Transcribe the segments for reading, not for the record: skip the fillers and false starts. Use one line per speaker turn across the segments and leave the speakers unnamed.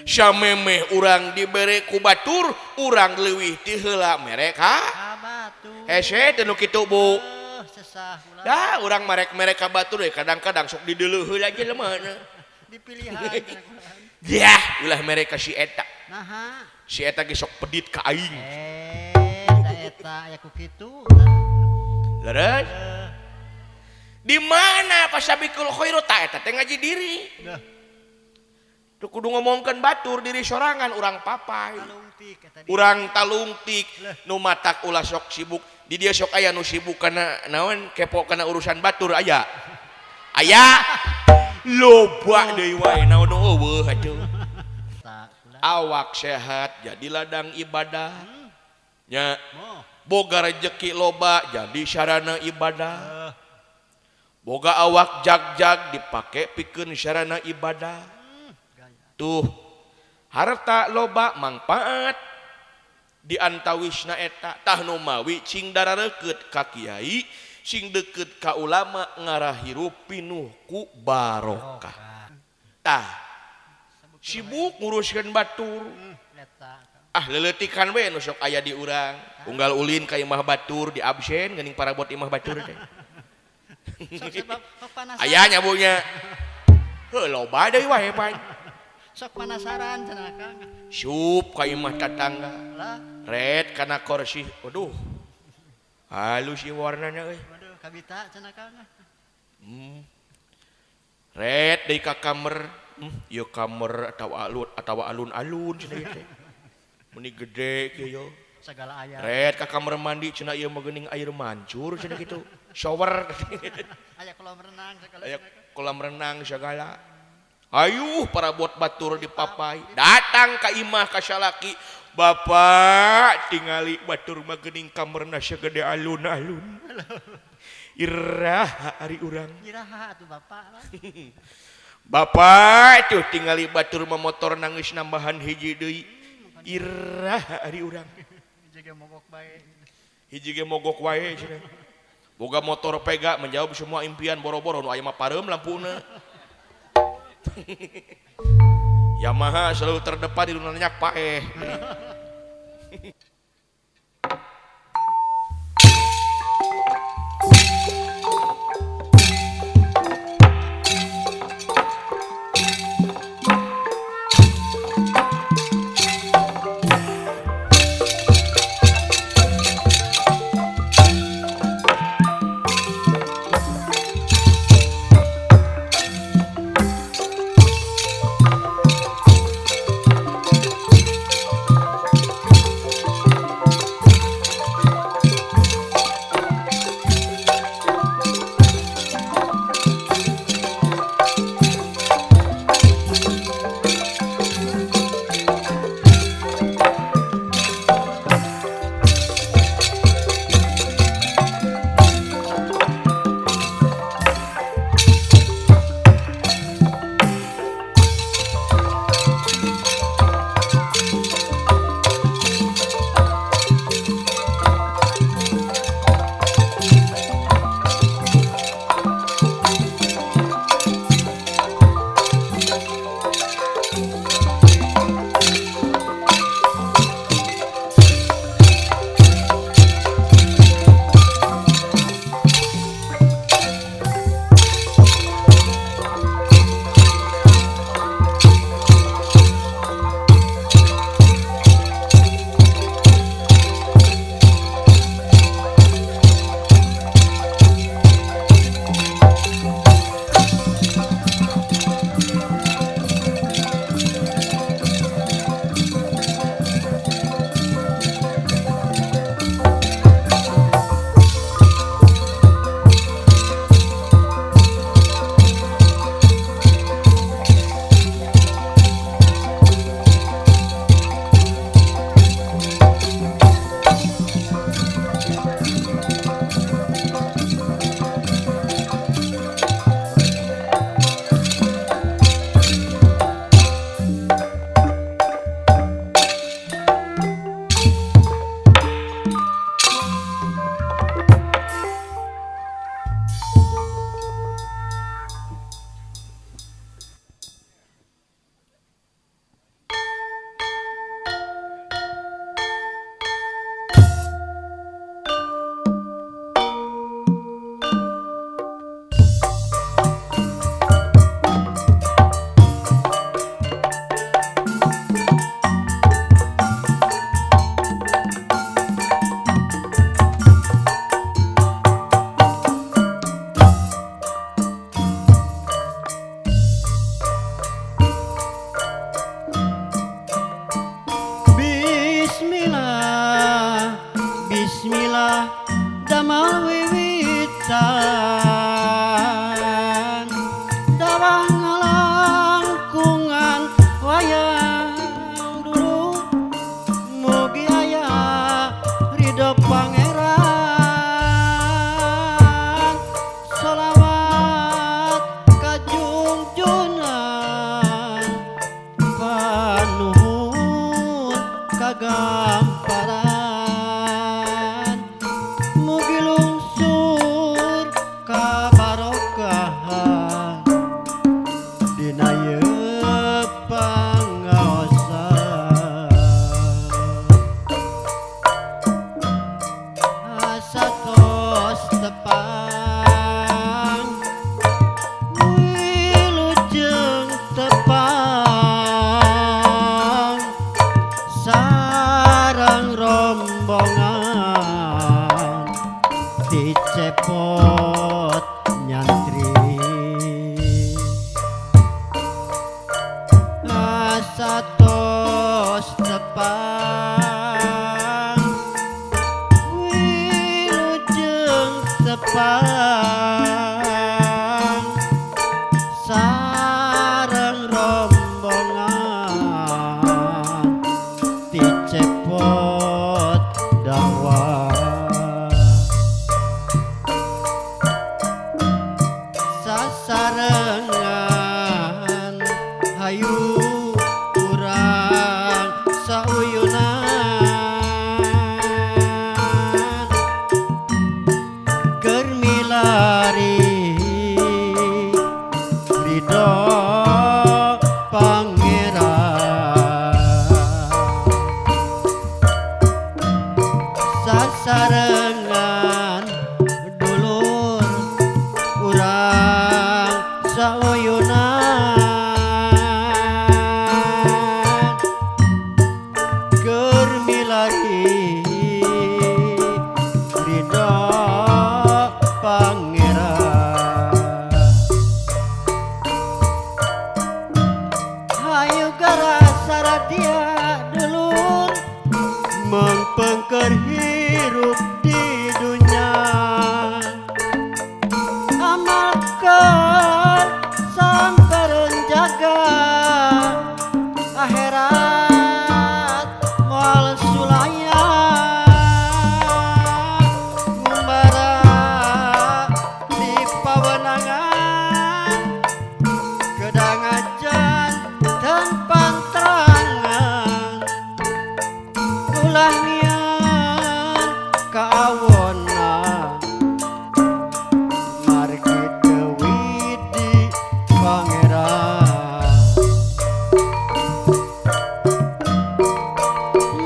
Samemeh urang dibere ku batur, urang leuwih ti heula mere ka
batur.
Hese teu nu kitu Bu.
Sesah ulah.
Dah urang merek-merek ka batur we kadang-kadang sok dideuleuh heula jelema na.
Dipilihan.
Yah, ulah mere ka si eta.
Naha?
Si eta ge sok pedit ka aing.
Da eta aya ku kitu.
Leres? Di mana pasabikul khairu ta eta teh ngaji diri.
Dah.
Teu kudu ngomongkeun batur diri sorangan urang papai.
Talungtik eta di.
Urang talungtik nu matak ulah sok sibuk. Di dieu sok aya nu sibuk kana naon kepo kana urusan batur aya. Aya. Loba deui wae naon nu eueuh atuh. Awak sehat jadi ladang ibadah. Nya. Boga rejeki loba jadi sarana ibadah. Boga awak jag-jag dipake pikeun sarana ibadah. Tuh harta loba mangpaat di antawisna eta tah nu mawi cing dararekeut ka kiai sing deukeut ka ulama ngarah hirup pinuh ku barokah. Tah sibuk nguruskeun batur. Ah leleutikan we nu sok aya di urang unggal ulin ka imah batur di absen geuning parabot imah batur teh. Aya nya Bu nya. Heuh loba deui wae pan.
Sok penasaran cenah Kang.
Sup ka imah tatangga. Red kana kursi. Waduh. Halus ieu warnana euy.
Waduh, kabita cenah Kang.
Red deui ka kamer. Ieu kamer atawa alun atawa alun-alun cenah ieu teh. Meni gede kieu yo.
Segala aya.
Red ka kamar mandi cenah ieu mah geuning air mancur cenah kitu. Shower.
Aya kolam renang segala.
Aya kolam renang segala. Ayuh parabot batur dipapai. Datang ka imah ka salaki. Bapak tingali batur mah geuning kamarna sagede alun-alun. Iraha ari urang.
Iraha atuh bapak.
Bapak tuh tingali batur mah motor nangis nambahan hiji deui. Iraha ari urang.
Hiji ge mogok bae.
Hiji ge mogok wae cenah. Boga motor pega menjawab semua impian boro-boro nu aya mah pareum lampuna. Yamaha selalu terdepan di nanya paeh.
Gamparan mugi lungsur kabarokahan dina ieu pangaosan asa tos tepang wilujeng tepang sareng rombongan dicepot nyantri asa tos tepang wilujeng tepang sareng rombongan dicepot dakwah sasarengan hayu urang sauyunan keur milari ridho pangeran sasarengan dulur urang sauyunan keur milari ridho pangeran hayu gara saradia dulur mengpengker hirup di dunya amalkan sampereun jaga akhirat moal sulaya ngumbara di pawenangan kedangajan dan panterangan ulah nian kaawona margi teu widi pangeran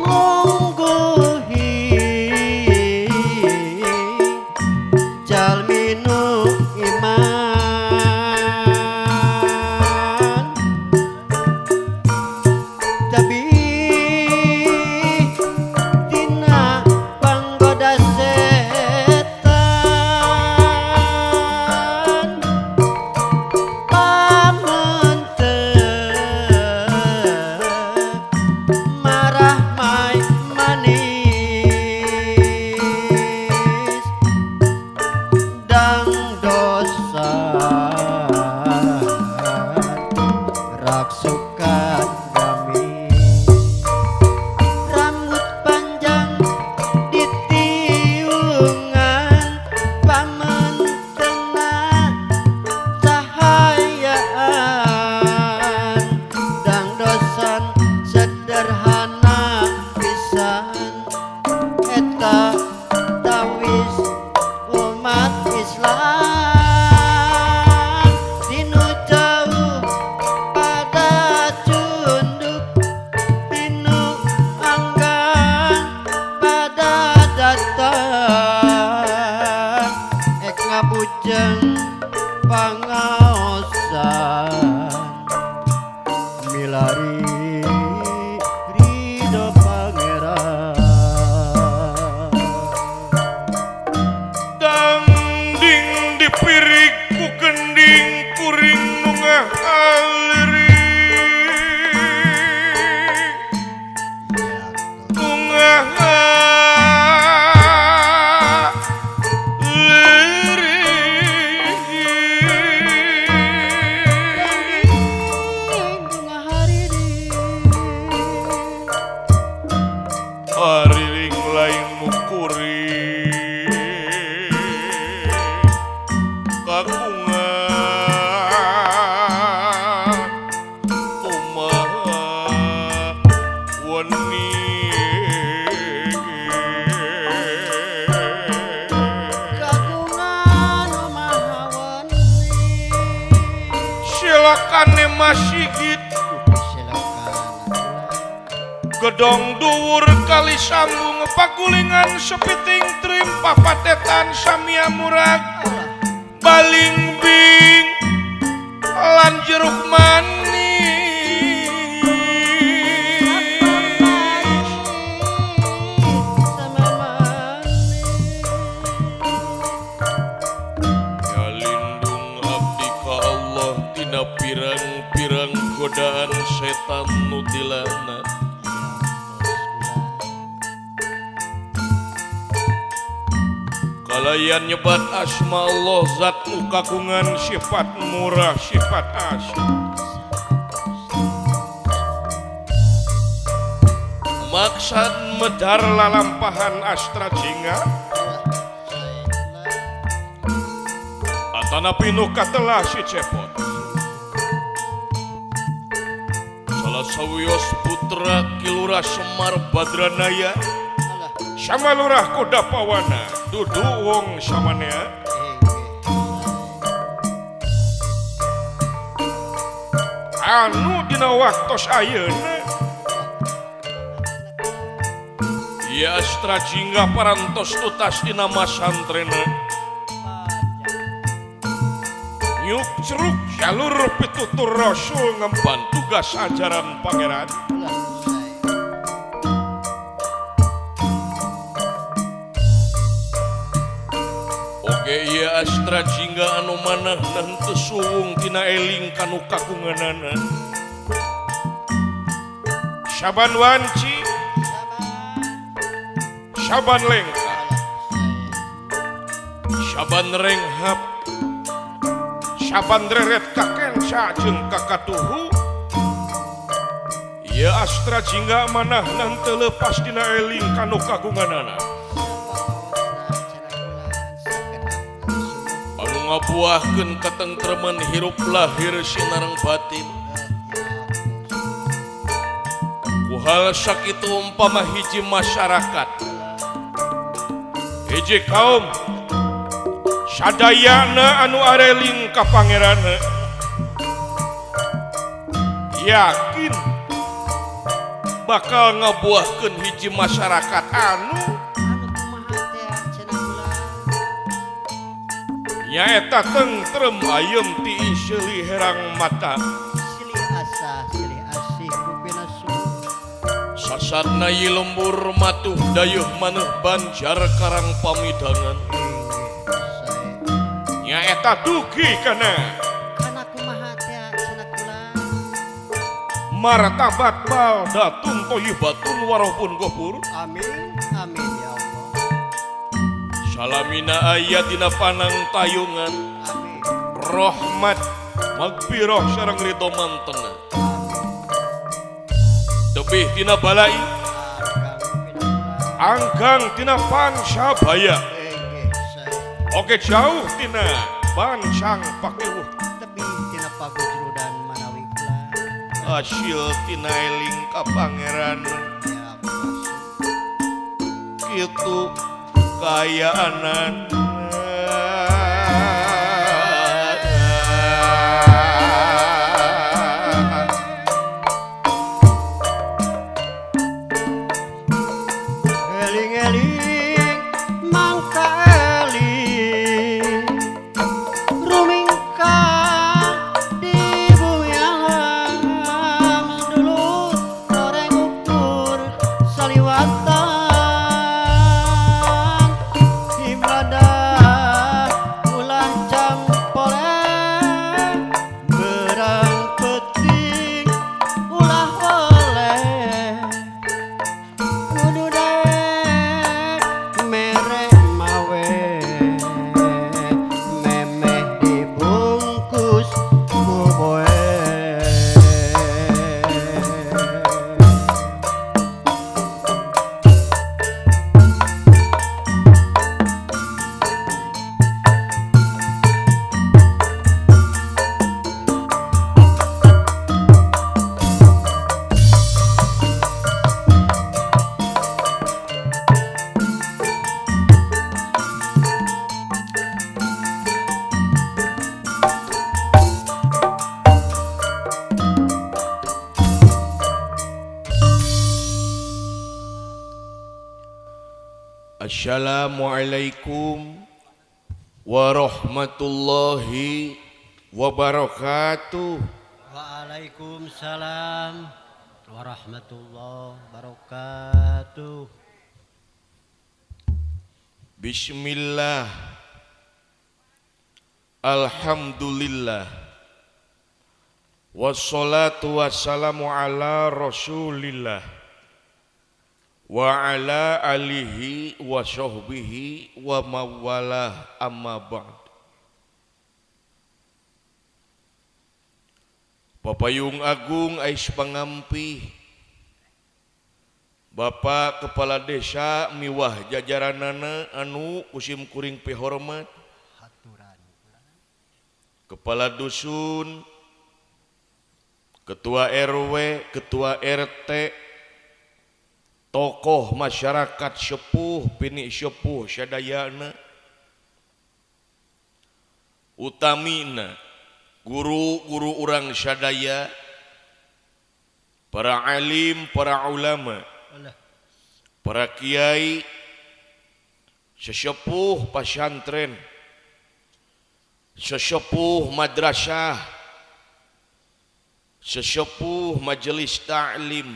mungguhi jalmi nu iman tapi tina panggoda setan pamente marah mai manis dang dosa raksukan kami rambut panjang ditiungan pamentena cahayaan dang dosan sederhana pisan eta tawis umat Islam dinu jauh pada cunduk tinu anggang pada datang ek ngabujeng pangaosan milari ridho pangeran
Danding dipirik ku gending kuring nu ngahalirik nu ngahalirik
Bunga hari ini
masigit gedong dhuwur kali sambung pagulingan sepiting trim papatetan samia murag balingbing lan jeruk manis ya lindung abdi ka Allah tina pirang-pirang godaan setan nu dilaknat. Kalayan nyebat asma Allah zat nu kagungan sifat murah sifat asih. Maksad medar lalampahan astra jingga atanapi nu katelah si cepot. Salah sawios putra Ki Lurah Semar Badranaya sama lurah Kuda Pawana dudu wong samanea anu dina waktos ayeuna ieu astra jingga parantos tutas dina masantrena nyuk ceruk jalur pitutur rasul ngemban tugas ajaran pangeran. Oge ieu astra jingga anu manahna henteu suwung tina eling kanu kagunganana. Saban wanci, saban lengkah, saban renghap, saban reret kakenca jeung kakatuhu. Ieu astra jingga manahna henteu leupas dina eling kanu kagunganana. Ngabuahkeun katentreman hirup lahir sinareng batin. Ku hal sakitu umpama hiji masyarakat, hiji kaum sadayana anu areling ka pangeranna yakin bakal ngabuahkeun hiji masyarakat anu nyaeta tentrem ayem ti seuli herang mata
silih asa silih asih rupina suhu
sasarna ieu lembur matuh dayeuh maneuh banjar karang pamidangan nyaeta dugi kana
kana kumaha teh cenah kula
martabat baldatun thayyibatun warahun ghafur.
Amin amin ya Allah.
Salamina aya dina panang tayungan.
Amin.
Rahmat magfirah sareng ridho mantena. Tebih tina balai anggang tina pansabaya. Oke jauh tina bancang pakiwuh
tebih tina pagujrudan manawi kula
asil tina eling ka pangeran kitu kayaanan.
Eling-eling mangka eling rumingka di bumi alam dulu toreng ukur saliwatan. Ibadah
Assalamualaikum warahmatullahi wabarakatuh.
Waalaikumsalam warahmatullahi wabarakatuh.
Bismillah, alhamdulillah, wassalatu wassalamu ala rasulillah wa ala alihi wa sahbihi wa mawalah, amma ba'd. Papayung Agung Ais Pangampi, Bapak Kepala Desa miwah jajaranana anu kusim kuring pihormat, Kepala Dusun, Ketua RW, Ketua RT, tokoh masyarakat sepuh, pini sepuh sadayana, utamina guru-guru urang sadaya, para alim, para ulama, para kiai, sesepuh pasantren, sesepuh madrasah, sesepuh majelis ta'lim,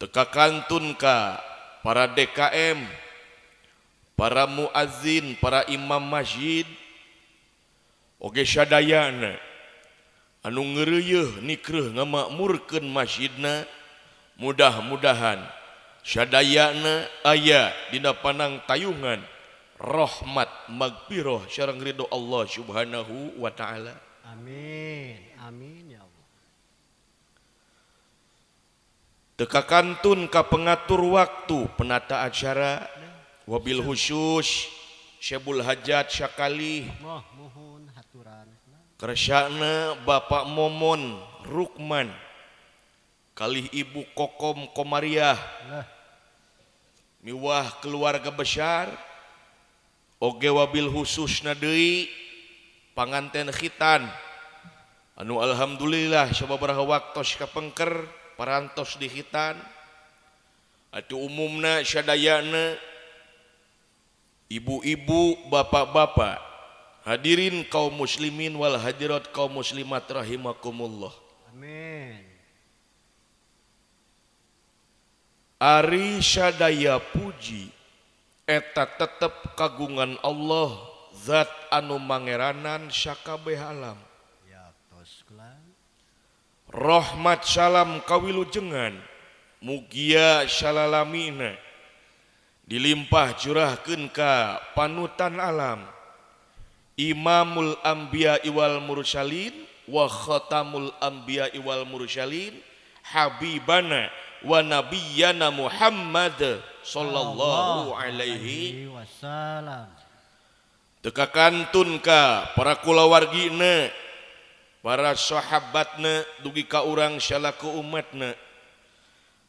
teka kantun ka para DKM, para muazin, para imam masjid, oge sadayana anu ngeureuyeih nikreuh ngamakmurkeun masjidna, mudah-mudahan sadayana aya dina panang tayungan rahmat magfirah sareng ridho Allah Subhanahu wa taala.
Amin. Amin ya Allah.
Teka kantun ka pengatur waktu penata acara, wabil khusus Syebul Hajat sakali, kersana Bapak Momon Rukman kalih Ibu Kokom Komariah miwah keluarga besar, oge wabil khususna deui panganten khitan anu alhamdulillah sababaraha waktos kapengker parantos di khitan. Atuh umumna sadayana ibu-ibu, bapak-bapak, hadirin kaum muslimin wal hadirat kaum muslimat rahimakumullah.
Amin.
Ari sadaya puji eta tetep kagungan Allah zat anu mangeranan sakabeh alam.
Ya tos kula.
Rahmat salam kawilujengan mugia salalamina dilimpah curahkeun ka panutan alam, Imamul Anbiya wal Mursalin wa Khatamul Anbiya wal Mursalin, habibana wa nabiyyana Muhammad sallallahu alaihi
wasallam.
Teka kantun ka para kulawargina, para sahabatna, dugi ka urang salaku umatna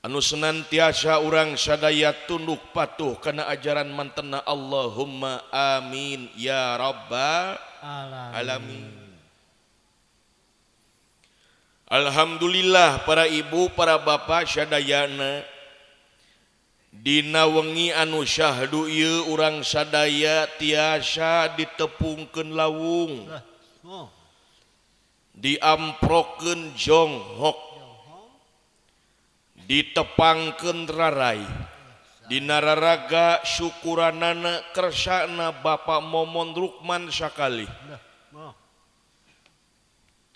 anu senantiasa urang sadaya tunduk patuh kana ajaran mantena. Allahumma amin ya rabbal alamin. Alhamdulillah para ibu, para bapak sadayana, dina wengi anu syahdu ieu urang sadaya tiasa ditepungkeun lawung, diamprokeun jonghok, ditepangkeun rarai dina raraga syukuranana kersana Bapak Momon Rukman sakali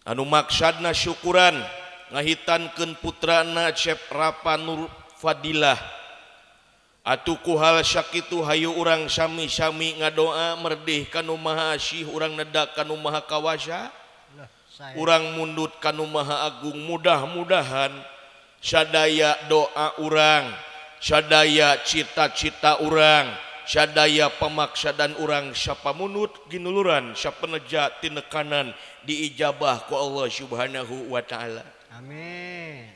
anu maksadna syukuran ngahitankeun putrana Cep Rapa Nur Fadilah. Atuh ku hal sakitu hayu urang sami-sami ngadoa merdih kanu Maha Asih, urang nedak kanu Maha Kawasa, urang mundut kanu Maha Agung. Mudah-mudahan sadaya doa urang, sadaya cita-cita urang, sadaya pemaksadan urang sapamunut ginuluran sapeneja tinekanan diijabah ku Allah Subhanahu wa taala.
Amin.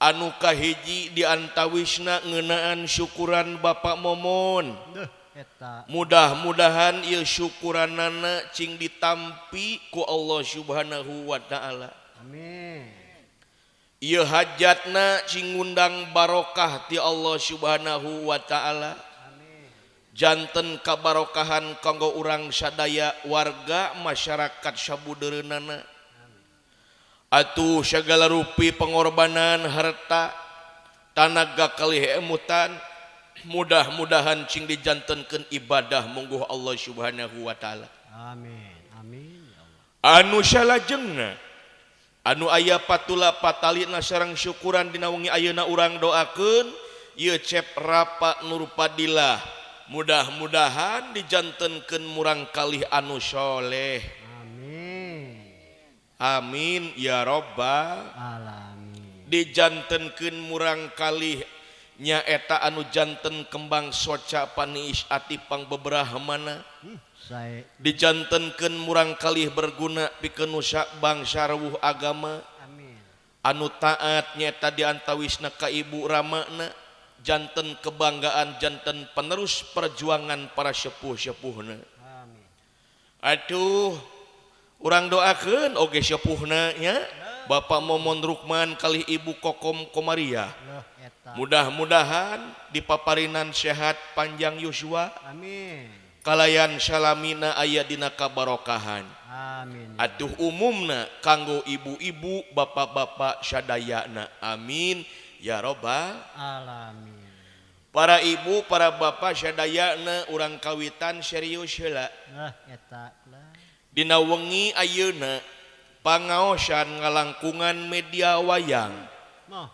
Anu kahiji diantawisna ngeunaan syukuran Bapak Momon. Mudah-mudahan ieu syukuranana cing ditampi ku Allah Subhanahu wa taala.
Amin.
Ieu hajatna cing ngundang barokah ti Allah Subhanahu wa taala. Janten kabarokahan kanggo urang sadaya warga masyarakat sabudeureunana. Atuh sagala rupi pengorbanan harta tanaga kalih emutan mudah-mudahan cing dijantenkeun ibadah mungguh Allah Subhanahu wa taala.
Amin. Amin ya Allah.
Anu salajengna anu aya patula patalina sareng syukuran dina wengi ayeuna urang doakeun ieu Cep Rapa Nur Fadilah mudah-mudahan dijantenkeun murang kalih anu soleh.
Amin.
Amin ya robbal
alamin.
Dijantenkeun murang kalih nyaeta anu janten kembang soca paniis ati pangbeberahmana. Dijantenkeun murang kalih berguna pikeun nusa bangsa rewuh agama.
Amin.
Anu taat nyaeta diantawisna ka ibu ramana janten kebanggaan janten penerus perjuangan para sepuh-sepuhna.
Amin.
Aduh urang doakeun oge sepuhna nya Bapak Momon Rukman kalih Ibu Kokom Komariah. Mudah-mudahan dipaparinan sehat panjang yuswa.
Amin.
Kalayan salamina aya dina kabarokahan.
Amin.
Atuh umumna kanggo ibu-ibu bapak-bapak sadayana. Amin ya robbal
alamin.
Para ibu, para bapak sadayana urang kawitan serius heula.
Lah eta lah.
Dina wengi ayeuna pangaosan ngalangkungan media wayang.
Moh.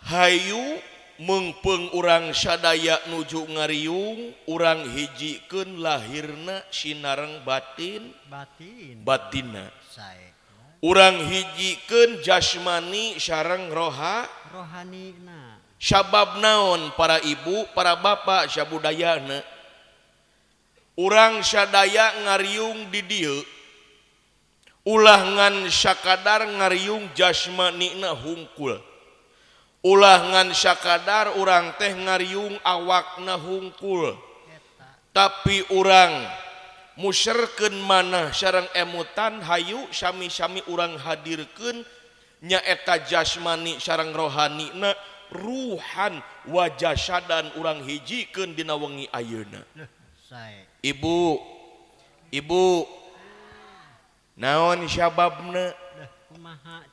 Hayu meungpeung urang sadaya nuju ngariung, urang hijikeun lahirna sinareng batin
batin
batinna.
Sae.
Urang hijikeun jasmani sareng roha
rohanina.
Sabab naon para ibu, para bapak sabudayana. Urang sadaya ngariung di dieu. Ulah ngan sakadar ngariung jasmanina hungkul. Ulah ngan sakadar urang teh ngariung awakna hungkul. Tapi urang muserkeun manah sareng emutan hayu sami-sami urang hadirkeun nyaeta jasmani sareng rohanina ruhan wa jasadan urang hijikeun dina wengi ayeuna. Ibu, ibu naon sababna?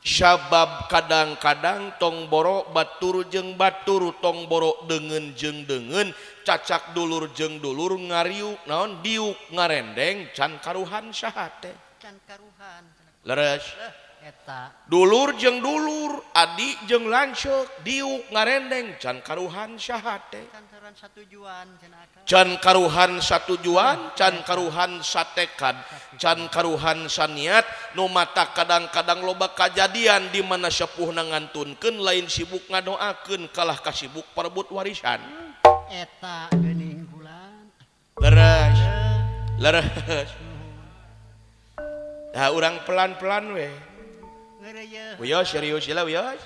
Sabab kadang-kadang tong boro batur jeung batur, tong boro deungeun jeung deungeun, cacak dulur jeung dulur ngariuk naon diuk ngarendeng can karuhan saha teh?
Can karuhan.
Leres.
Eta.
Dulur jeung dulur, adi jeung lanceuk diuk ngarendeng can karuhan saha teh?
Can karuhan satujuan cenah.
Can karuhan satujuan, can karuhan satekad, can karuhan saniat, nu mata kadang-kadang loba kajadian di mana sepuhna ngantunkeun lain sibuk ngadoakeun kalah kasibuk perebut warisan.
Eta geuning bulan.
Leres. Leres. Tah urang pelan-pelan we. Wios serius lah wios.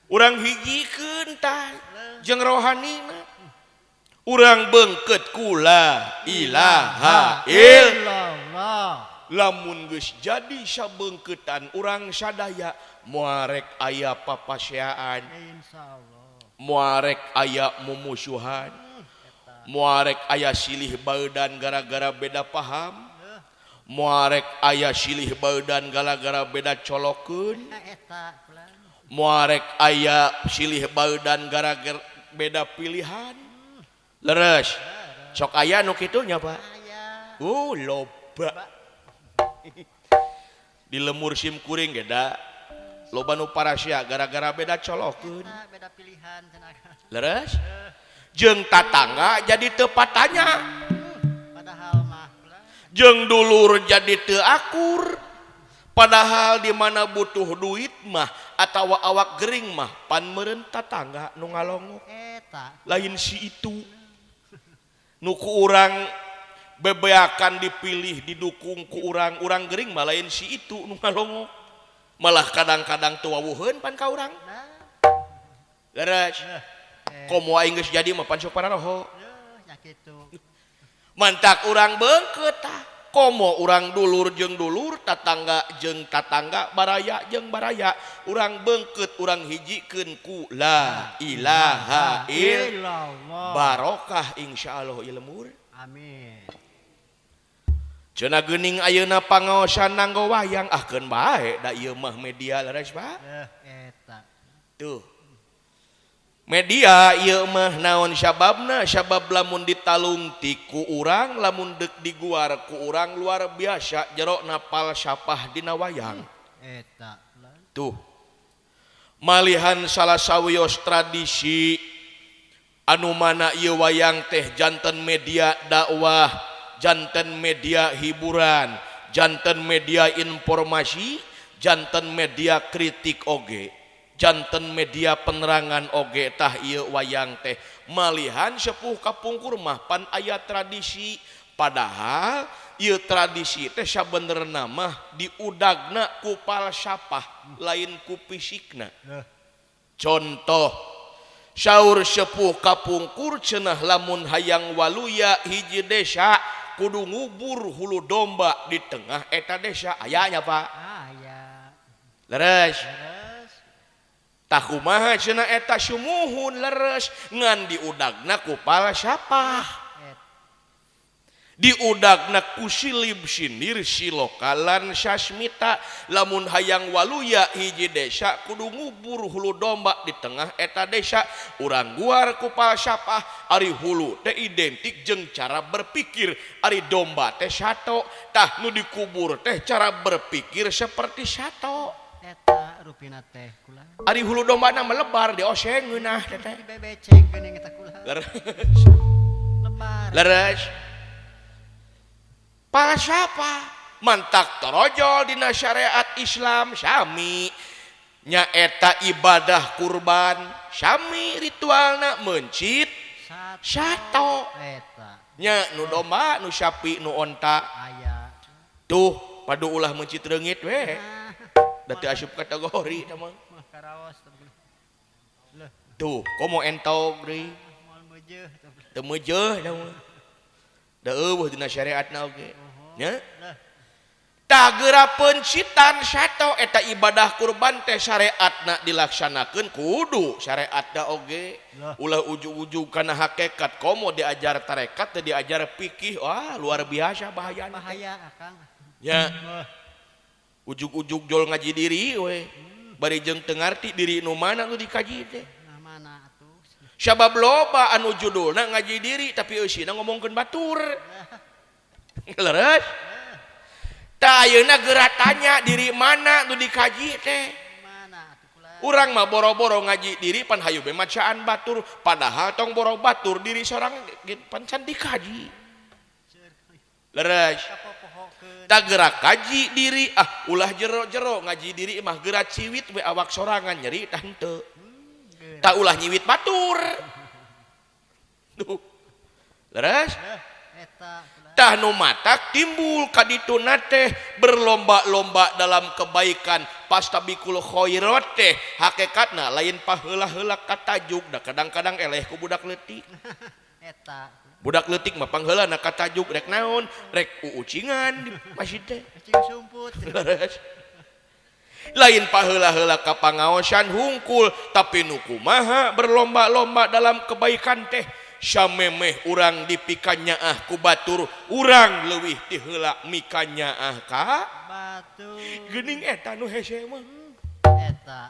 Urang hijikeun tah jeung rohanina. Urang beungkeut kula ilaha illallah. Lamun geus jadi sabeungkeutan urang sadaya moal rek aya papaseaan.
Insyaallah.
Moal rek aya mumusuhan. Moal rek aya silih baeudan gara-gara beda paham. Moal rek aya silih baeudan gara-gara beda colokeun. Moal rek aya silih baeudan gara-gara beda pilihan. Leres. Sok aya nu kitu nya, Pak? Loba. Di lemur sim kuring ge da loba nu parasia gara-gara beda colokeun.
Beda pilihan cenah.
Leres. Jeung tatangga jadi teu patanya.
Padahal mah
jeung dulur jadi teu akur. Padahal di mana butuh duit mah atawa awak gering mah pan meureun tatangga nu ngalongok.
Eta.
Lain si itu. Nu ku urang bebeakan dipilih didukung ku urang, urang gering mah lain si itu nu ngalongok. Malah kadang-kadang teu wawuheun pan ka urang. Leres. Komo aing geus jadi mah pan sok pararoho.
Nya kitu.
Mantak urang beungkeut tah. Komo urang dulur jeung dulur, tatangga jeung tatangga, baraya jeung baraya, urang beungkeut urang hijikeun ku la ilaha illallah. Barokah insyaallah ieu lembur.
Amin.
Cenah geuning ayeuna pangaosan nganggo wayang, ah keun bae da ieu mah media leres Pak.
Eta.
Tuh. Media ieu mah naon sababna, sabab lamun ditalungtik ku urang, lamun deuk diguar ku urang luar biasa jerona falsafah dina wayang.
Eta.
Tuh. Malihan salah sawios tradisi anu mana ieu wayang teh janten media dakwah, janten media hiburan, janten media informasi, janten media kritik oge, janten media penerangan oge. Tah ieu wayang teh malihan sepuh kapungkur mah pan aya tradisi, padahal ieu tradisi teh sabenerna mah diudagna ku falsafah lain ku fisikna. Contoh saur sepuh kapungkur cenah lamun hayang waluya hiji desa kudu ngubur hulu domba di tengah eta desa. Aya nya Pak?
Aya.
Leres. Tah kumaha cenah eta sumuhun leres ngan diudagna ku falsafah. Diudagna ku silib sindir silokalan sasmita. Lamun hayang waluya hiji desa kudu ngubur hulu domba di tengah eta desa. Urang guar ku falsafah, ari hulu teh identik jeung cara berpikir, ari domba teh sato. Tah nu dikubur teh cara berpikir seperti sato.
Eta rupina teh kula.
Ari hulu domba na melebar dioseng ngeunah teh teh.
Dibebecek geuning eta kula.
Leres.
Lebar.
Leres. Falsafah mantak torojol dina syariat Islam sami nyaeta ibadah kurban sami ritualna mencit sato.
Eta.
Nya nu domba nu sapi nu onta.
Aya.
Tuh padu ulah mencit reungit we. Da teu asup kategori tah mah.
Karaos.
Tuh komo entog deui.
Moal meujeuh.
Teu meujeuh tah mah. Da eueuh dina syariatna oge. Nya? Tah geura pencitan sato eta ibadah kurban teh syariatna dilaksanakeun kudu syariatna oge. Ulah ujug-ujug kana hakikat komo diajar tarekat teh diajar fikih, wah luar biasa bahayana.
Bahaya akang.
Nya. Ujug-ujug jol ngaji diri we. Bari jeung teu ngarti diri nu mana nu dikaji teh.
Nah mana atuh.
Sabab loba anu judulna ngaji diri tapi eusina ngomongkeun batur. Leres. Tah ayeuna geura tanya diri mana nu dikaji teh.
Mana atuh kula.
Urang mah boro-boro ngaji diri pan hayu be macaan batur, padahal tong boro batur diri sorang pan can dikaji. Leres. Tak gerak kaji diri, ah ulah jero-jero ngaji diri mah geura ciwit we awak sorangan nyeri tah henteu. Tak ulah nyiwit batur. Tuh. Leres. Tah nu matak timbul kadituna teh berlomba-lomba dalam kebaikan pastabikul khairat teh hakikatna lain paheula-heula katajuk da kadang-kadang eleh ku budak leutik.
Eta.
Budak leutik mah pangheulana katajuk rek naon rek uucingan di masjid teh.
Ucing sumput.
Leres. Lain paheula-heula ka pangaosan hungkul tapi nu kumaha berlomba-lomba dalam kebaikan teh. Samemeh urang dipikanyaah ku batur urang leuwih ti heula mikanyaah ka
batur.
Geuning eta nu hese mah.
Eta.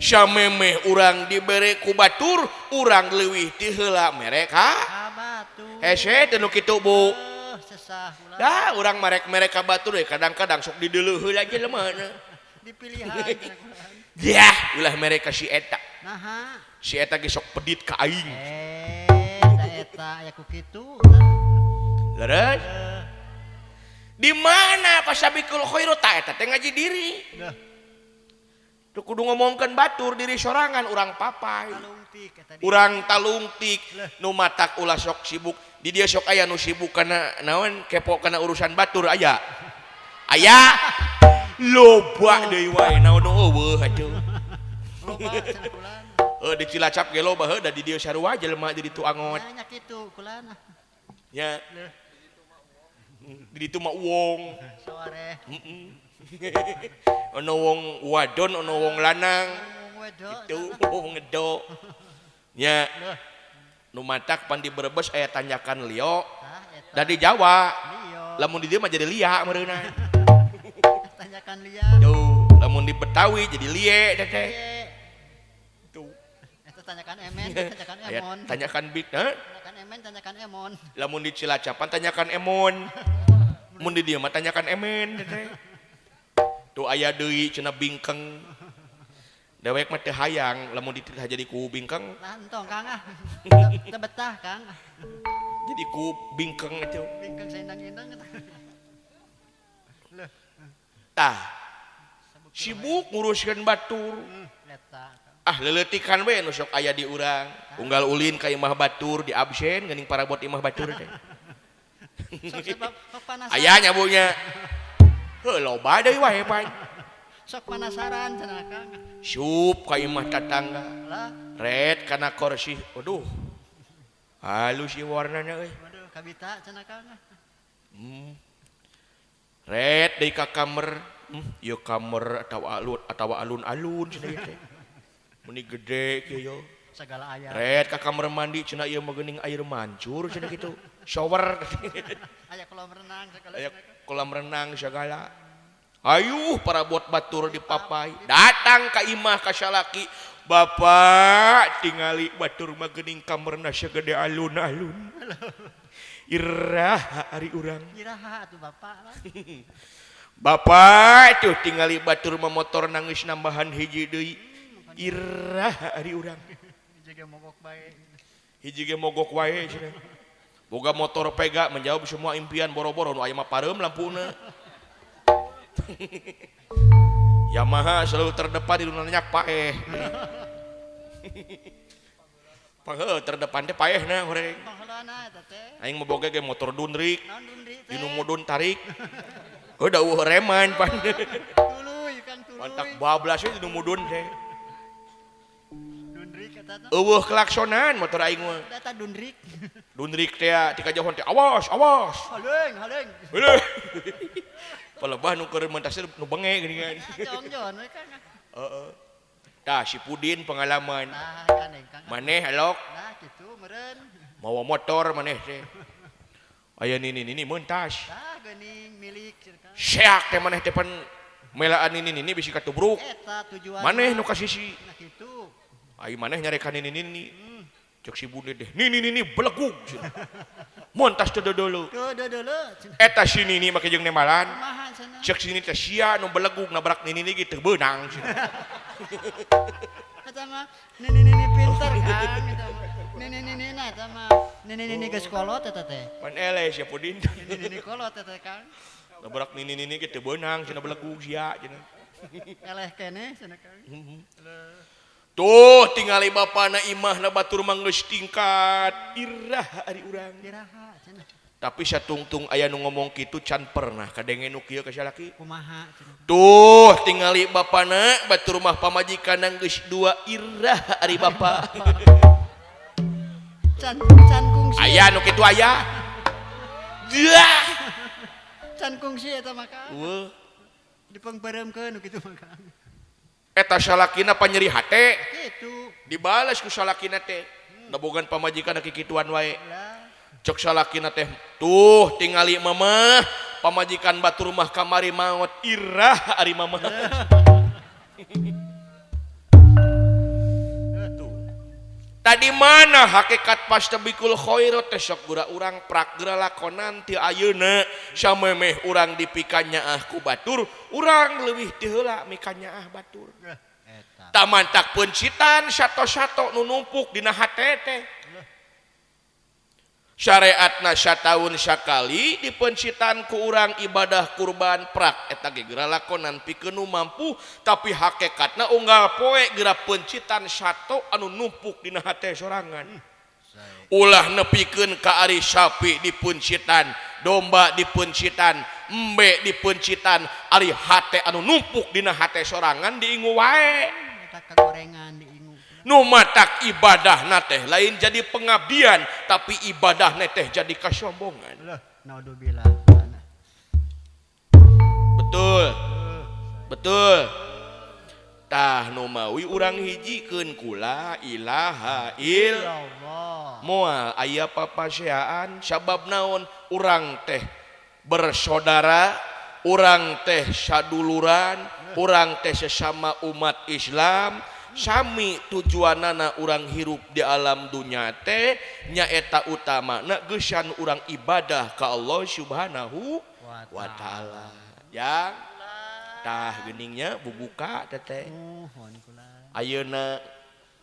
Samemeh urang dibere ku batur urang leuwih ti heula mere ka
batur.
Hese teh nu kitu Bu.
Sesah ulah.
Dah urang marek-merek ka batur we kadang-kadang sok dideuleuh heula jelema na.
Dipilihan.
Yah, ulah mere ka si eta.
Naha.
Si eta ge sok pedit ka aing.
Da eta aya ku kitu.
Leres. Di mana pasabikul khairu ta eta teh ngaji diri.
Lah.
Teu kudu ngomongkeun batur diri sorangan urang papai.
Talungtik eta di.
Urang talungtik nu matak ulah sok sibuk. Di dieu sok aya nu sibuk kana naon kepo kana urusan batur aya. Aya. Loba deui wae naon nu eueuh atuh.
Loba cenah kulan.
Di Cilacap ge loba heuh da di dieu sarua jelema di ditu angot.
Nya kitu kulana.
Nya. Di ditu mah wong.
Sore.
Heeh. Ono wong wadon, ono wong lanang. Gitu, wong ngedok. Nya. Nu matak pan di Brebes aya tanjakan Lio. Da di Jawa. Lamun di dieu mah jadi lia meureunna.
Tanjakan lia.
Tuh, lamun di Betawi jadi lie teh. Tuh.
Eta tanjakan emen, tanjakan emon.
Tanjakan bit, hah?
Tanjakan emen, tanjakan emon.
Lamun di Cilacapan tanjakan emon. Mun di dieu mah tanjakan emen teh. Tuh aya deui cenah bingkeng. Dewek mah teu hayang lamun dititah jadi ku bingkeng.
Lah entong Kang ah. Teu betah Kang.
Jadi ku bingkeng itu.
Bingkeng saindang-indang eta.
Tah. Sibuk nguruskeun batur. Ah leleutikan we nu sok aya di urang. Unggal ulin ka imah batur di absen geuning parabot imah batur teh. Aya nya bunya. Heuh loba deui wae pan.
Sok penasaran cenah Kang.
Sup ka imah tatangga. Red kana kursi. Waduh. Halus ieu warnana euy.
Waduh, kabita cenah Kang.
Red deui ka kamer. Ieu kamer atawa alun atawa alun-alun cenah ieu teh. Meni gede kieu yo.
Segala aya.
Red ka kamar mandi cenah ieu mah geuning air mancur cenah kitu. Shower.
Aya kolam renang segala.
Aya kolam renang segala. Ayuh parabot batur dipapai. Datang ka imah ka salaki. Bapak tingali batur mah geuning kamarna sagede alun-alun. Iraha ari urang.
Iraha atuh bapak lah.
Bapak tuh tingali batur mah motor nangis nambahan hiji deui. Iraha ari urang.
Hiji ge mogok bae.
Hiji ge mogok wae cenah. Boga motor pega menjawab semua impian boro-boro nu aya mah pareum lampuna. Yamaha selalu terdepan di nanya paeh. Panghe terdepan teh paehna horeng. Aing mah boga ge motor dunrik. Dinu mudun tarik. Heuh da eueuh reman pan.
Tuluy Kang tuluy.
Mantak bablas we dinu mudun teh.
Dunrik eta teh.
Eueuh klaksonan motor aing mah.
Eta dunrik.
Dunrik teh ti kajohon teh awas awas.
Haleng haleng.
Heuh. Palebah nu keur mentasir nu benge geuningan.
Jongjon we Kang.
Heeh. Tah si Pudin pengalaman.
Tah kaneng Kang.
Maneh alok.
Nah kitu meureun.
Mawa motor maneh teh. Aya nini nini mentas.
Tah geuning milik cenah.
Seak teh maneh teh pan melaan nini nini bisi katubruk.
Eta tujuan.
Maneh nu kasisi.
Nah kitu.
Ai maneh nyarekan nini nini. Cek si Budi deh, nini nini belegug. Montas teu dodolo.
Teu dodolo.
Eta si nini make jeung nemalan. Cek si nini teh sia nu belegug nabrak nini nini teu beunang.
Eta mah nini nini pinter Kang eta mah. Nini nini na eta mah. Nini nini geus kolot eta teh.
Pan eleh sia Pudin.
Nini nini kolot eta teh Kang.
Nabrak nini nini ge teu beunang cenah belegug sia cenah.
Eleh keneh cenah Kang.
Tuh tingali bapana imahna batur mah geus tingkat iraha ari urang.
Iraha cenah.
Tapi satungtung aya nu ngomong kitu can pernah kadenge nu kieu ka salaki.
Kumaha cenah.
Tuh tingali bapana batur mah pamajikan geus dua iraha ari bapa.
Can can kungsi.
Aya nu kitu aya. Jah.
Can kungsi eta mah Kang.
Eueuh.
Dipangpareumkeun nu kitu mah Kang.
Eta salakina panyeri hate.
Kitu.
Dibalas ku salakina teh. Nabogan pamajikan kikituan wae. Cek salakina teh, tuh tingali mamah, pamajikan batur mah kamari maot irah ari mamah. Tuh. Tadi mana hakikat pastabikul khairat teh sok gura urang prak geura lakonan ti ayeuna samemeh urang dipikanyaah ku batur, urang leuwih ti heula mikanyaah batur. Tamantak pencitan sato-sato nu numpuk dina hate teh. Syariatna sataun sakali dipencitan ku urang ibadah kurban prak eta ge geura lakonan pikeun nu mampu tapi hakikatna unggal poe geura pencitan sato anu numpuk dina hate sorangan. Ulah nepikeun ka ari sapi dipencitan, domba dipencitan, embe dipencitan, ari hate anu numpuk dina hate sorangan diingu wae.
Eta kagorengan diingu.
Nu matak ibadahna teh lain jadi pengabdian tapi ibadahna teh jadi kasombongan.
Naudzubillah.
Betul. Tah nu mawi urang hijikeun ku la ilaha illallah. Moal aya papaseaan sabab naon urang teh bersaudara, urang teh saduluran, urang teh sesama umat Islam, sami tujuanana urang hirup di alam dunya teh nyaeta utamana geusan urang ibadah ka Allah Subhanahu wa taala. Yang tah geningnya bubuka teteh. Ayeuna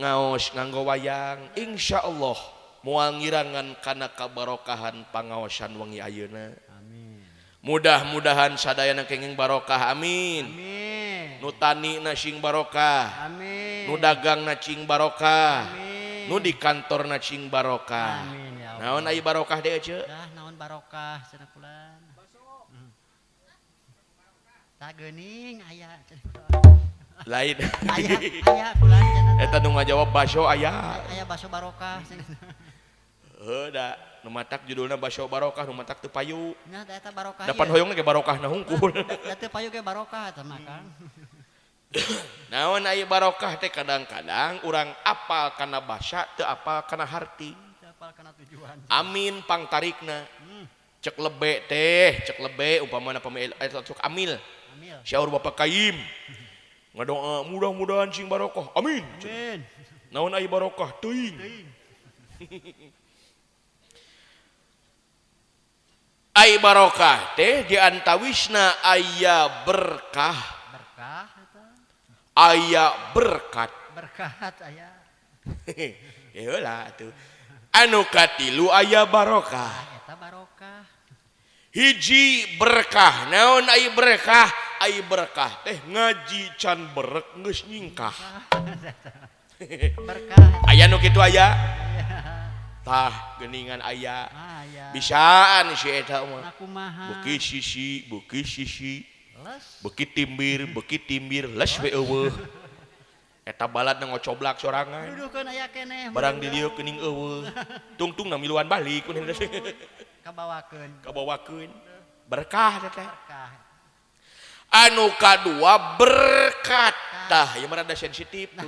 ngaos nganggo wayang, insyaallah moal ngirangan kana kabarokahan pangaosan wengi ayeuna.
Amin.
Mudah-mudahan sadayana kenging barokah, amin.
Amin.
Nu tani na sing barokah,
amin.
Nu dagang na cing barokah,
amin.
Nu di kantor na cing barokah.
Amin ya Allah.
Naon aya barokah deui ceu?
Dah naon barokah cenah kula. Tak geuning aya
lain.
Aya aya kula cenah.
Eta nu ngajawab baso aya.
Aya baso barokah cenah.
Heuh da nu matak judulna baso barokah nu matak teu payu.
Nya da eta barokah.
Dapan hoyong ge barokahna hungkul.
Da teu payu ge barokah eta mah Kang.
Naon aya barokah teh kadang-kadang urang apal kana basa teu apal kana harti.
Teu apal kana tujuan.
Amin pangtarikna. Cek lebe teh, cek lebe umpamana pami eta sok amil. Syaur Bapak Kaim ngadoa mudah-mudahan sing barokah, amin.
Amin.
Naon aya barokah teuing. Ai barokah teh di antawisna aya berkah.
Berkah eta.
Aya berkat.
Berkat aya.
Heula atuh. Anu katilu aya barokah.
Eta barokah.
Hiji berkah, naon ai berkah? Ai berkah teh ngaji can berek geus nyingkah.
Berkah.
Aya nu kitu aya? Tah geuningan aya. Bisaan si eta mah. Beuki sisi, beuki sisi. Beuki timbir, les we eueuh. Eta baladna ngocoblak sorangan.
Dudukeun aya keneh.
Barang di dieu geuning eueuh. Tungtungna miluan balik.
Kabawakeun.
Kabawakeun. Berkah teh.
Berkah.
Anu kadua berkat. Tah ieu mah rada sensitif tuh.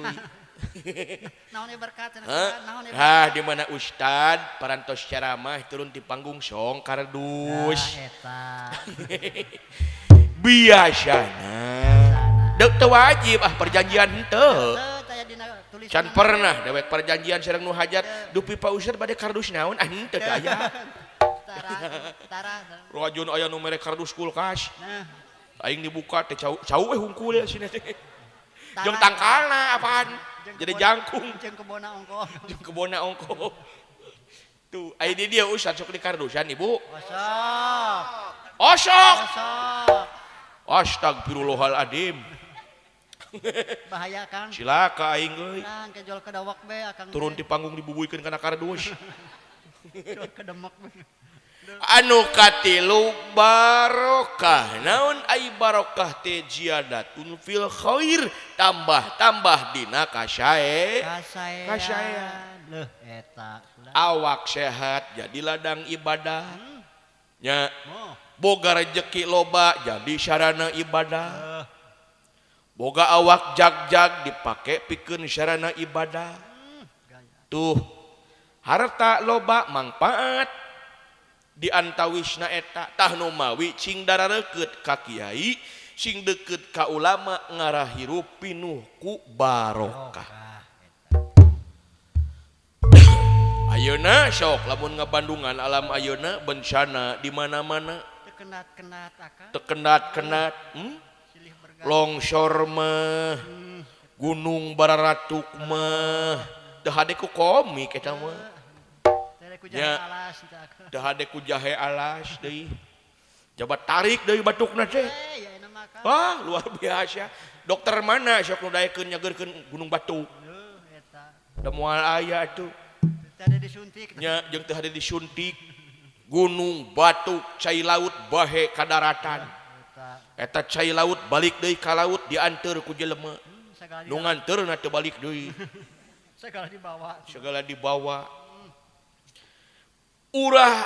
Naon berkat naon ieu?
Hah, di mana ustad parantos ceramah turun di panggung song kardus.
Nah, eta.
Biasana. Deuk teu wajib ah perjanjian henteu. Can pernah dewek perjanjian sareng nu hajat dupi Pak Ustad bade kardus naon ah henteu teu aya.
Tara.
Rajun aya nu mere kardus kulkas.
Nah.
Aing dibuka teh cau cau we hungkul sini teh. Jeung tangkalna apaan? Jadi jangkung.
Jeung kebona ongko.
Jeung kebona ongko. Tuh, aya di dieu ustad sok di kardusan Ibu.
Osok.
Osok.
Osok.
Astagfirullahaladzim.
Bahaya Kang.
Cilaka aing euy.
Kang ke jual kedawak be akang.
Turun di panggung dibubuikeun kana kardus.
Jual kedemok be.
Anu katilu barokah. Naon ai barokah teh ziyadatun fil khair, tambah-tambah dina kasae. Kasaean.
Leuh eta.
Awak sehat jadi ladang ibadah. Nya. Boga rejeki loba jadi sarana ibadah. Boga awak jag-jag dipake pikeun sarana ibadah. Tuh. Harta loba mangpaat. Di antawisna eta tah nu mawi cing darareukeut ka kiai sing deukeut ka ulama ngarah hirup pinuh ku barokah. Ayeuna sok lamun ngabandungan alam ayeuna bencana di mana-mana
teu kenat-kenat akang.
Teu kenat-kenat, longsor mah, gunung bararatuk mah, teu hade ku komik eta mah.
Ya,
teu hade ku jahe alas deui. Jabat tarik deui batukna teh. Wah, luar biasa. Dokter mana sok nu daekeun nyageurkeun gunung batu? Da moal aya atuh.
Teu hade disuntik.
Nya jeung teu hade disuntik. Gunung batu cai laut bahe ka daratan. Eta cai laut balik deui ka laut dianteur ku jelema. Nu nganteurna teu balik deui.
Segala dibawa.
Segala dibawa. Urah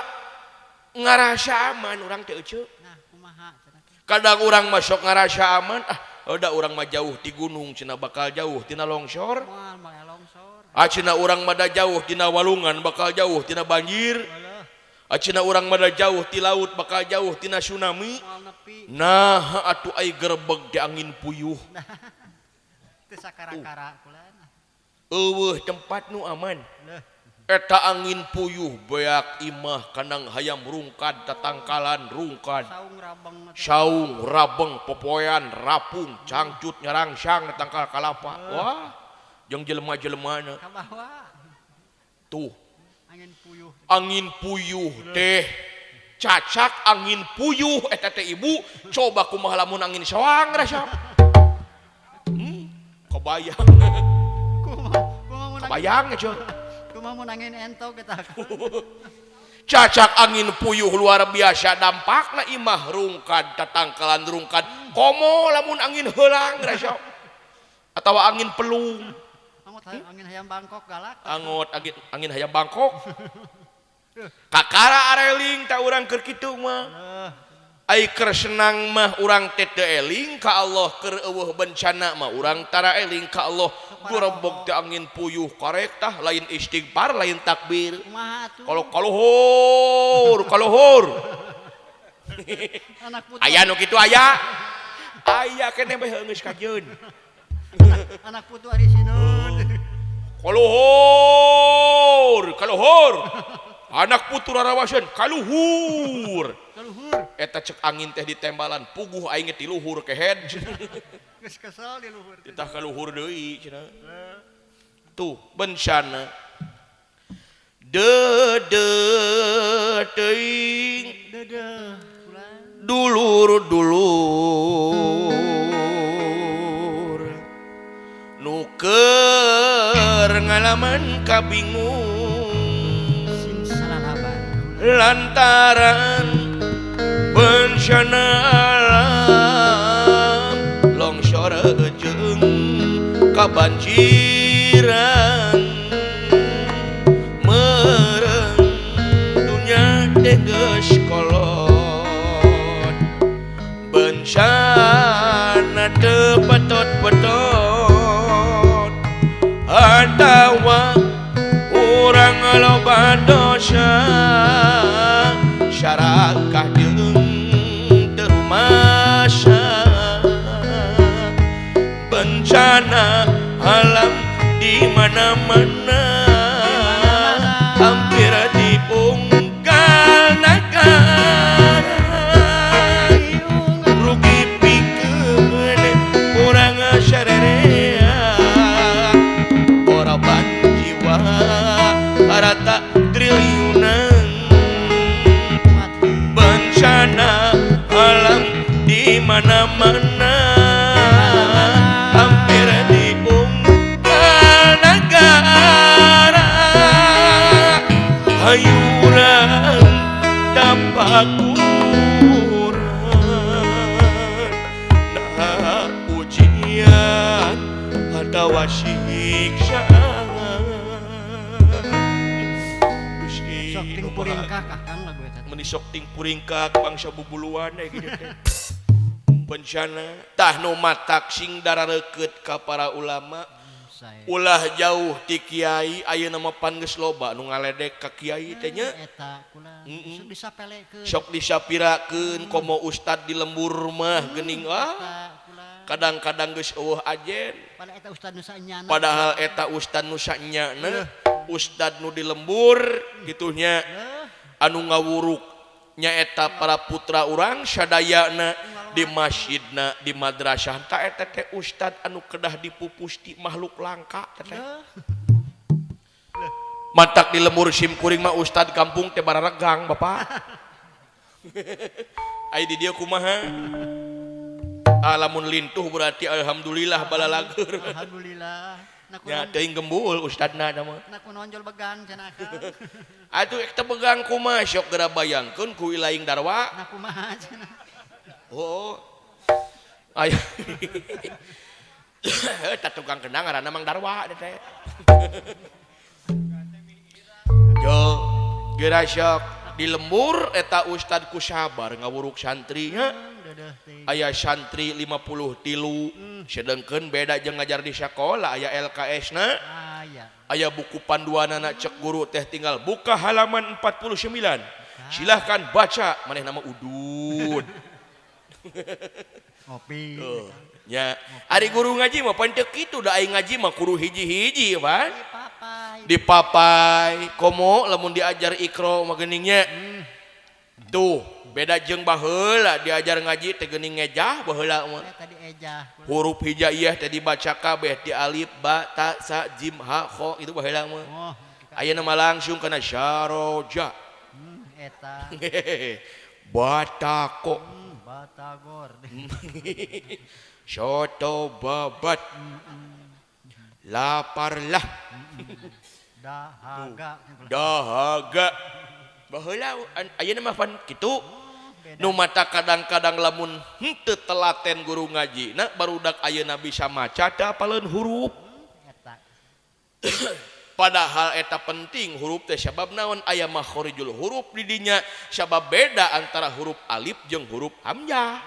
ngarasa aman urang teh euceu.
Nah, kumaha cenah.
Kadang urang masuk ngarasa aman, ah Da urang mah jauh ti gunung cenah bakal jauh tina longsor. Cenah urang mah da jauh tina walungan bakal jauh tina banjir. Cenah urang mah da jauh ti laut bakal jauh tina tsunami. Nah atuh ai gerebeg di angin puyuh.
Teu sakara-kara kula.
Eueuh tempat nu aman. Eta angin puyuh beak imah kandang hayam rungkad tatangkalan rungkad. Saung rabeng popoean rapung cangcut nyarangsang tangkal kalapa. Wah, jeung jelema-jelemana. Tuh. Angin puyuh teh cacak angin puyuh eta teh ibu coba kumaha lamun angin soang rasa. Kebayang. Kebayang aja.
Kumaha mun angin entok eta.
Cacak angin puyuh luar biasa dampakna imah rungkad tatangkalan rungkad. Komo lamun angin heulang rasa. Atawa angin pelung.
Angin hayam Bangkok galak.
Angot angin hayam Bangkok. Kakara areling ta urang keur kitu mah. Ai keur senang mah urang teh teu eling ka Allah, keur eueuh bencana mah urang tara eling ka Allah. Gorebog teh angin puyuh karek tah lain istighfar lain takbir. Kalau kaluhur kaluhur. Aya nu kitu aya. Aya keneh bae geus kajeun.
Anak putu ari sineun.
Kaluhur kaluhur. Anak putu rarawaseun kaluhur.
Kaluhur.
Eta cek angin teh ditembalan puguh aing ti luhur kehed.
Geus kesel di luhur.
Titah kaluhur deui cenah. Tuh bencana. Deudeuh teuing.
Deudeuh.
Dulur-dulur nu keur ngalaman kabingung lantaran bencana alam longsor jeung kabanjiran meureun dunya teh geus kolot bencana teu petot-petot atawa urang loba dosa syarakah jeung teu rumasa bencana alam di mana-mana hampir dipungkal nagara rugi pikeun urang sarerea korban jiwa rata triliunan bencana alam di mana-mana hampir dibungkal negara hayuran tapakuran nah ujian atawa siksaan.
Sok ting puringkak Kang lagu eta.
Meni sok ting puringkak bangsa bubuluan aya kitu teh. Bencana tah nu matak sing darareukeut ka para ulama. Ulah jauh ti kiai ayeuna mah pan geus loba nu ngaledek ka kiai teh nya.
Eta kula sok disapelekeun.
Sok disapirakeun komo ustad di lembur mah geuning ah. Kadang-kadang geus eueuh ajen.
Padahal eta ustad nu sanyana.
Padahal eta ustad nu sanyana. Ustad nu di lembur gitunya anu ngawuruk nyaeta para putra urang sadayana di masjidna di madrasah ta eta teh ustad anu kedah dipupus ti makhluk langka teh matak di lembur sim kuring mah ustad kampung teh bararegang bapak. Ai di dieu kumaha lamun lintuh berarti alhamdulillah balalageur.
Alhamdulillah.
Ya teuing gembul ustadna mah.
Na ku nonjol begang cenah Kang.
Atuh ek teh begang kumaha sok geura bayangkeun ku ilaing darwa.
Na kumaha cenah.
Oh. Aya. Eta tukang kendang ngaranna Mang Darwa teh. Yo, geura sok di lembur eta ustad ku sabar ngawuruk santri nya. Aya santri 53 sedengkeun beda jeung ngajar di sakola aya LKS na. Aya buku panduanana cek guru teh tinggal buka halaman 49. Silahkan baca manehna mah udud.
Ngopi.
Ya, ari guru ngaji mah pan teu kitu da aing ngaji mah kudu hiji-hiji pan. Dipapai. Komo lamun diajar Iqra mah geuning nya. Tuh, beda jeung baheula diajar ngaji teh geuning ngejah baheula mah.
Tadi ejah.
Huruf hijaiyah teh dibaca kabeh ti alif ba ta sa jim ha kho itu baheula mah.
Oh,
ayeuna mah langsung kana syaroja.
Eta.
Batako.
Batagor.
Soto babat. Laparlah.
Dahaga.
Dahaga. Baheula ayeuna mah pan kitu. Nu mata kadang-kadang lamun henteu telaten guru ngaji na barudak ayeuna bisa maca teu apaleun huruf.
Eta.
Padahal eta penting huruf teh sabab naon aya makhorijul huruf di dinya sabab beda antara huruf alif jeung huruf hamzah.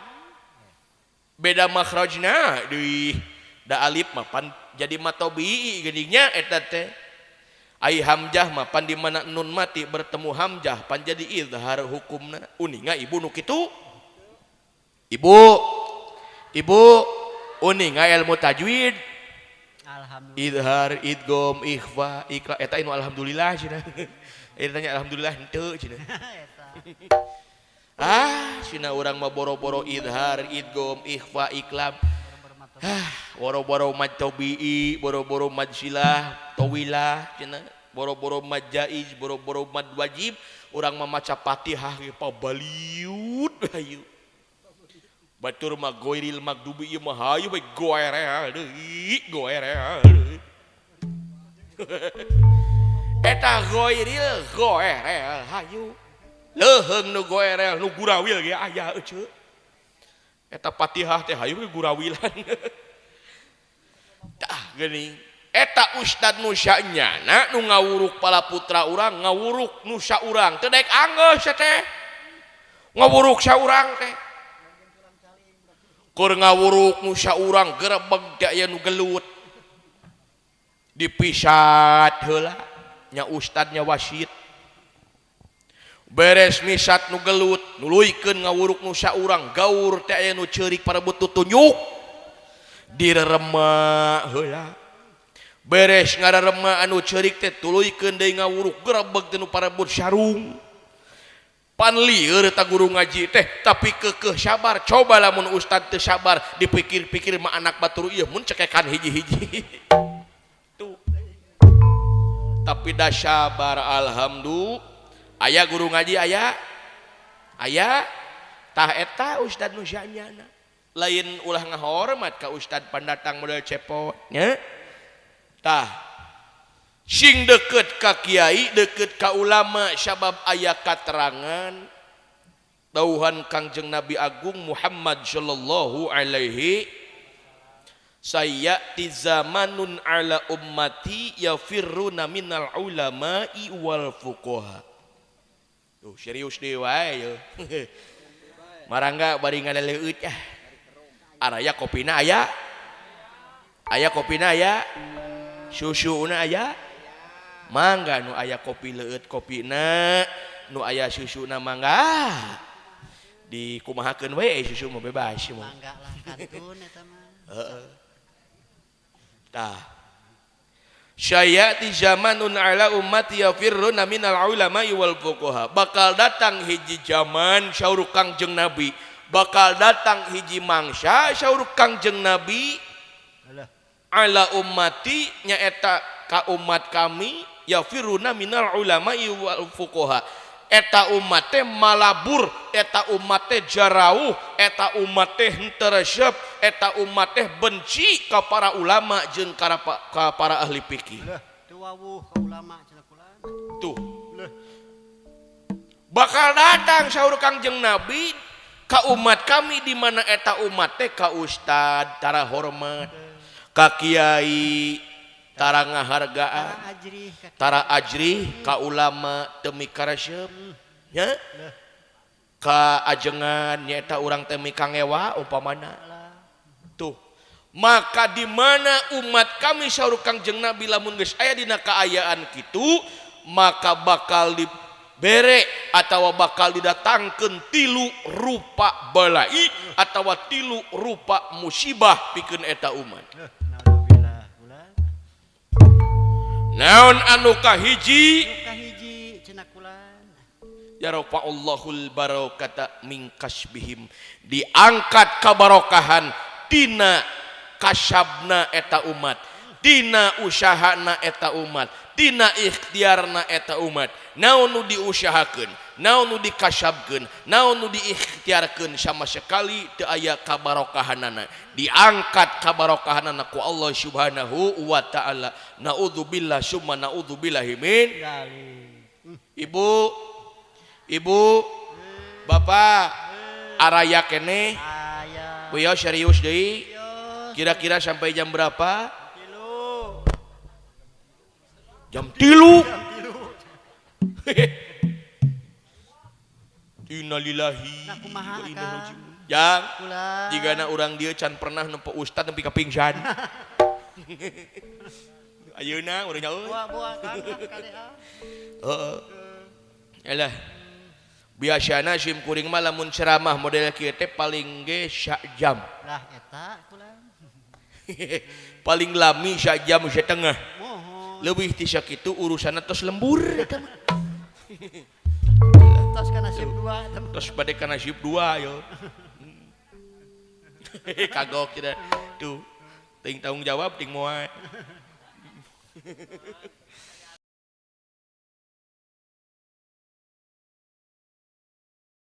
Beda makhrajna deui da alif mah pan jadi matobi geuning nya eta teh. Ai hamzah mah pan di mana nun mati bertemu hamzah pan jadi izhar hukumna. Uninga ibu nu kitu? Ibu. Ibu uninga ilmu tajwid.
Alhamdulillah.
Idhar, idgham, ikhfa, iqla eta anu alhamdulillah cenah. Eta tanya alhamdulillah henteu cenah. Ah, cenah urang mah boro-boro idhar, idgham, ikhfa, iqlab. Ah, boro-boro mad tabi'i, boro-boro mad silah, tawilah cenah, boro-boro mad jaiz, boro-boro mad wajib, urang mah maca Fatihah ge pabaliut hayu. Batur mah goiril magdubi ieu mah hayu we goereal deui, goereal deui. Eta goiril goereal hayu. Leuheung nu goereal nu gurawil ge aya euceu. Eta Fatihah teh hayu we gurawilan. Tah geuning eta ustad nu sanyana nu ngawuruk pala putra urang, ngawuruk nu saurang teu daek anggeus teh. Ngawuruk saurang teh. Keur ngawuruk nu saurang gerebeg teh aya nu gelut. Dipisat heula nya ustadnya wasit. Beres misat nu gelut, nuluykeun ngawuruk nu saurang, gaur teh aya nu ceurik parebut tutunyuk. Direrema heula. Beres ngararema anu ceurik teh tuluykeun deui ngawuruk gerebeg teh nu parebut sarung. Pan lieur eta guru ngaji teh tapi keukeuh sabar. Coba lamun ustad teu sabar dipikir-pikir mah anak batur ieu mun cekekan hiji-hiji. Tuh. Tapi da sabar alhamdulillah. Aya guru ngaji aya. Aya tah eta ustad nu sanyana. Lain ulah ngahormat ka ustad pandatang model cepot nya. Tah sing deket ka kiai, deket ka ulama sabab aya katerangan dawuhan Kangjeng Nabi Agung Muhammad sallallahu alaihi sayati zamanun ala ummati yafirruna minal ulama'i wal fuqaha. Tuh serius deui wae yeuh. Marangga bari ngaleueut ah. Araya kopina aya? Aya kopina aya? Susuna aya? Mangga nu aya kopi leueut kopina, nu aya susuna mangga. Dikumahakeun we susu mah bebas mah.
Mangga lah kantun eta mah.
Heeh. Tah. Syayati zamanun ala ummati yafirruna minal ulama'i wal fuqaha. Bakal datang hiji zaman saur Kangjeng Nabi. Bakal datang hiji mangsa saur Kangjeng Nabi. Ala ummati nyaeta ka umat kami yafiruna minal ulama'i wal fuqaha. Eta umat teh malabur, eta umat teh jarauh, eta umat teh henteu resep, eta umat teh benci ka para ulama jeung ka para ahli fikih.
Teu wawuh ka ulama cenah kula.
Tuh. Bakal datang saur Kangjeng Nabi ka umat kami di mana eta umat teh ka ustad tara hormat, ka kiai tara ngahargaan, tara ajrih ka ulama teu mikaresep nya, Kaajengan nyaeta urang teh mikangewa umpamana. Tuh. Maka di mana umat kami saur Kangjeng Nabi lamun geus aya dina kaayaan kitu maka bakal dibere atawa bakal didatangkeun tilu rupa balai atawa tilu rupa musibah pikeun eta umat. Naon anu kahiji?
Kahiji cenah kulan.
Ya rafa'ullahul barakata min kasbihim. Diangkat kabarokahan tina kasabna eta umat, tina usahana eta umat, tina ikhtiarna eta umat. Naon nu diusahakeun, naon nu dikasabkeun, naon nu diikhtiarkeun sama sekali teu aya kabarokahanana. Diangkat kabarokahanana ku Allah Subhanahu wa taala. Naudzubillah summa naudzubillahi min dzalik. Ibu, ibu, bapak, araya keneh. Beliau serius deui. Kira-kira sampai jam berapa? Jam 3. Innalillahi wa inna ilaihi raji'un. Jang, jigana urang dieu can pernah nempo ustad nepi ka pingsan. Ayeuna urang nyaeun. Heeh. Alah. Biasana sim kuring mah lamun ceramah model kieu teh paling ge sajam.
Lah eta kula.
Paling lami sajam setengah. Leuwih ti sakitu urusanna tos lembur eta mah.
Tos kana shift 2.
Tos bade kana shift 2 yo. Kagok tidak tuh. Ting tanggung jawab ting moal.